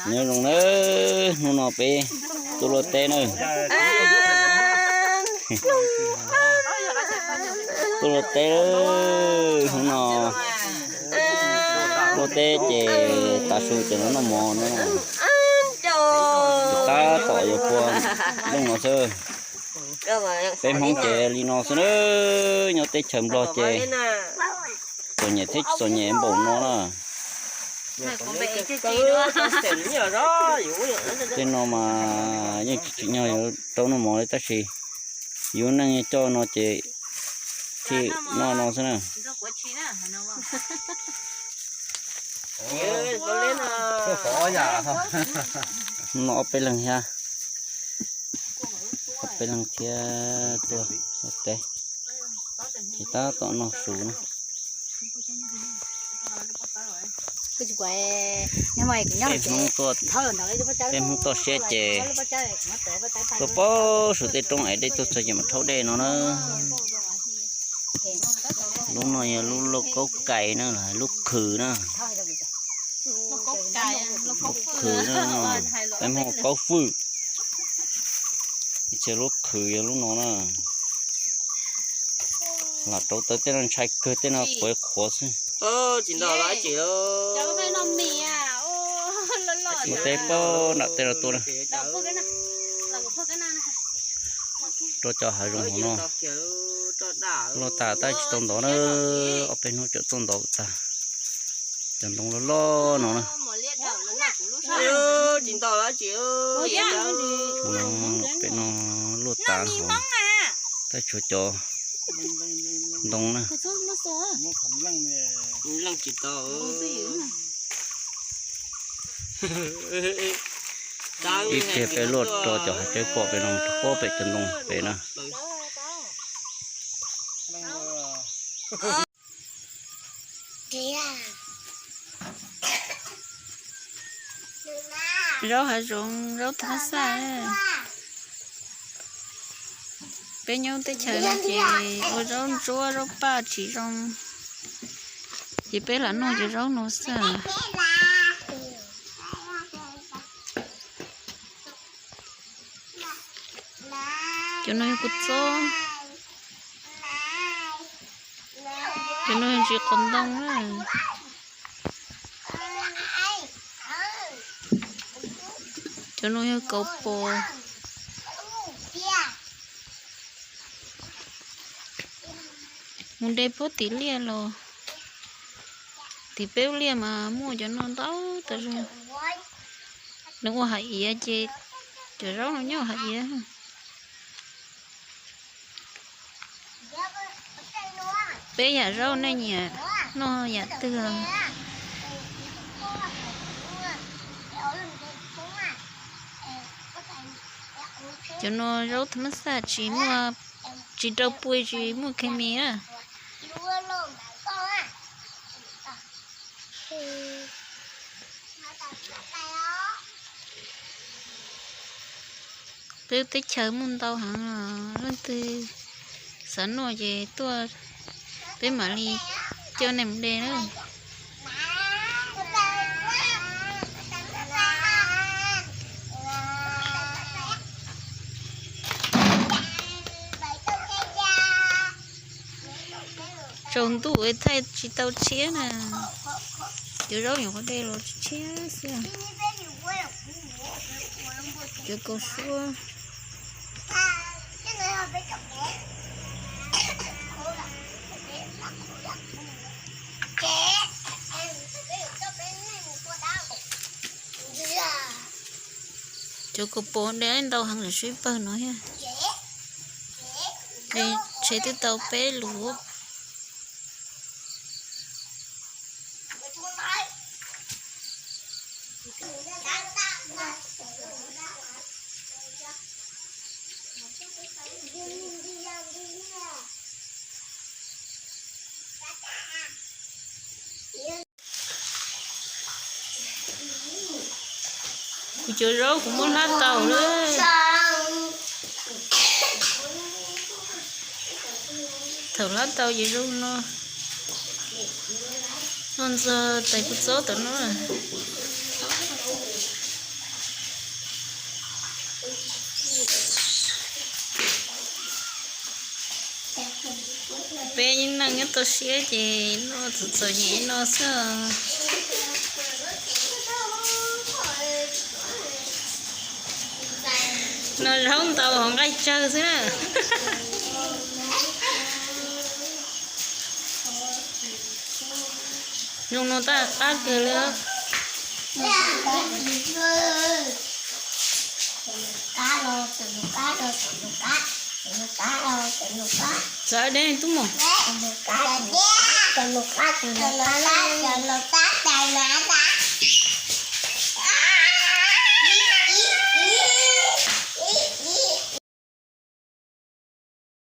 Nyob zoo nawb, hnub no peb tuaj luaj teb nawb. Tuaj luaj teb, hnub no luaj teb ces tav su ces los noj mov no. Tab tom yuav pua looj no xwb. Peb Hmoob ces li no xwb nawb, nyob teb chaws Nplog ces txom nyem thiab tsis txom nyem npaum no na. Tej no mas yeej tsis tsim nyog yuav rau noj mov li tab sis yus neej coj no ces thiaj noj no xwb na. No ob peb leeg thiab, ob peb leeg thiab tuaj ua teb, ces tab tom noj su na. Peb Hmoob tuaj, peb Hmoob tuaj siab ces tuaj pab saum tej roob es dej tuaj txog ces mam rhaub dej no na. Lub no yog lub lauj kaub kais na, lub khw na. Lub khw na, peb Hmoob kaub fwj. Ib txhia lub khw yog lub no na. Lam rauv taws tej no ntshai kawg, tej no quav qhuav xwb. Ua teb pab nram tej no tuaj na. Rau cov hav zoov hauv no. Luaj tas tab tsis tau ntov na, ob peb hnub tseem tuaj ntov tag. Cov ntoo loj loj no na. Pem no luaj tas hauv, tab tshuav cov ntoo na. Ib pliag peb luaj rau cov hav cawb pom pem no, rau pem cov ntoo pem na. Zaub hav zoov, zaub thab xaj. Peb nyob teb chaws no ces ua zaub ntsuab zaub paj tsis zoo, ces peb lam noj cov zaub no xwb. Cov no yog kua txob, cov no yog ntsis qos ntoo na. Cov no yog kauv pos. Mus de puag tim liaj los, tim peb ub liaj mas muaj cov no ntau tas zog. Nws ua hais iav ces cov zaub no nyob hais iav. Peb yam zaub nej nyiam noj yam twg? Cov no zaub thab xaj tsis muaj, tsis rau pua tsis muaj khes mis na. Peb teb chaws muaj ntau heev, leej twg xav noj ces tuaj, peb mam li coj nej mus de na. Tsaus ntuj thaij tsis tau tshiab na. Cov zaub nyuam qhuav de los tshiab xwb. Cov kaus suab. Cov kaus pos de ntau heev lawm, sib pawg no thiab. Ntshe twb tau peb lus. Kuv cov zaub kuv muab hlab tau lawm. Thaum hlab tau ces zoo no. Ntxuag tais kua txob tom no. Peb neej nyob toj siab ces noj txom txom nyem no xwb. No zaub ntau hauv nqaij tsawg xwb na. Zoo no tab qab kawg li. Txawv deb tub mog.